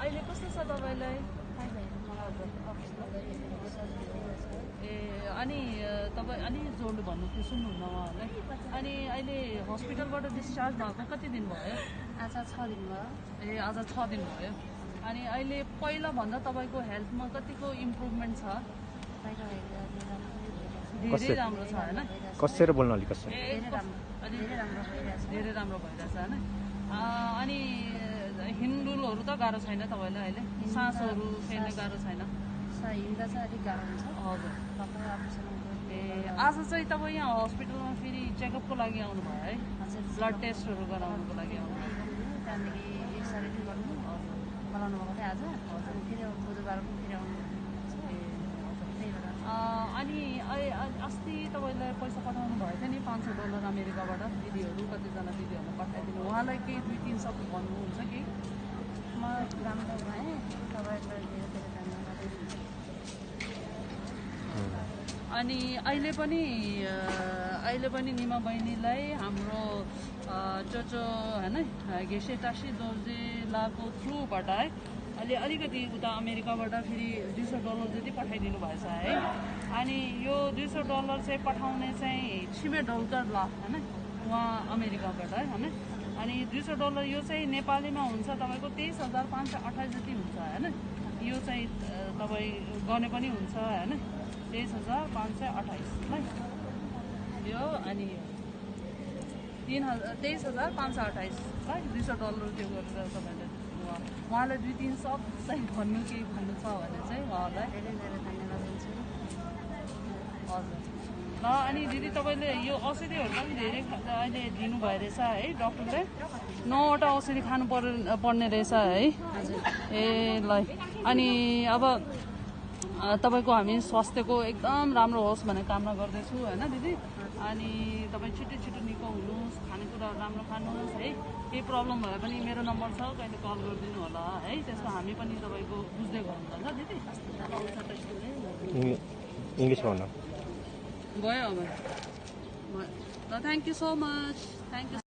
अहिले कस्तो छ तपाईँलाई? ए अनि तपाईँ अलि जोडले भन्नु कि सुन्नुहुन्न उहाँहरूलाई? अनि अहिले हस्पिटलबाट डिस्चार्ज भएको कति दिन भयो? आज 6 दिन भयो। ए आज 6 दिन भयो। अनि अहिले पहिलाभन्दा तपाईँको हेल्थमा कतिको इम्प्रुभमेन्ट छ? धेरै राम्रो छ होइन? कसरी बोल्नु अलिक कसरी? धेरै राम्रो भइरहेछ होइन? अनि हिँडुलहरू त गाह्रो छैन तपाईँलाई अहिले? सासहरू फेर्न गाह्रो छैन? हिँड्दा चाहिँ अलिक गाह्रो हुन्छ। हजुर। ए आज चाहिँ तपाईँ यहाँ हस्पिटलमा फेरि चेकअपको लागि आउनुभयो है? ब्लड टेस्टहरू गराउनुको लागि आउनुभयो। त्यहाँदेखि एक्सरे गर्नु बोलाउनु भएको थियो आज। फेरि बुधबार पनि फेरि आउनु। अनि अस्ति तपाईँलाई पैसा पठाउनु भएको थियो नि $500 अमेरिकाबाट दिदीहरू कतिजना दिदीहरूलाई पठाइदिनु उहाँलाई केही 2-3 शब्द भन्नुहुन्छ कि? म राम्रो भएँ तपाईँलाई धेरै धेरै धन्यवाद। अनि अहिले पनि निमा बहिनीलाई हाम्रो चोचो होइन घेसेटासी जोर्जिलाको थ्रुबाट है अहिले अलिकति उता अमेरिकाबाट फेरि $200 जति पठाइदिनु भएछ है। अनि यो $200 चाहिँ पठाउने चाहिँ छिमे ढोलकर ल होइन उहाँ अमेरिकाबाट है होइन। अनि $200 यो चाहिँ नेपालीमा हुन्छ तपाईँको 23,528 जति हुन्छ होइन। यो चाहिँ तपाईँ गर्ने पनि हुन्छ होइन 23,528 है यो अनि 23,528 है $200 त्यो गरेर तपाईँले उहाँलाई 2-3 शब्द चाहिँ भन्नु केही भन्नु छ भने चाहिँ उहाँलाई धेरै धेरै धन्यवाद दिन्छु। हजुर ल अनि दिदी तपाईँले यो औषधिहरू पनि धेरै अहिले दिनुभयो रहेछ है डक्टरले 9वटा औषधि खानु पर्ने रहेछ है। ए ल अनि अब तपाईँको हामी स्वास्थ्यको एकदम राम्रो होस् भन्ने कामना गर्दैछु होइन दिदी। अनि तपाईँ छिटो निको हुनुहोस् खानेकुराहरू राम्रो खानुहोस् है। केही प्रब्लम भए पनि मेरो नम्बर छ कहिले कल गरिदिनु होला है। त्यसको हामी पनि तपाईँको बुझ्दै गर्नुहुन्छ ल दिदी। इङ्ग्लिसमा भन्नु गयो अब ल thank you so much thank you.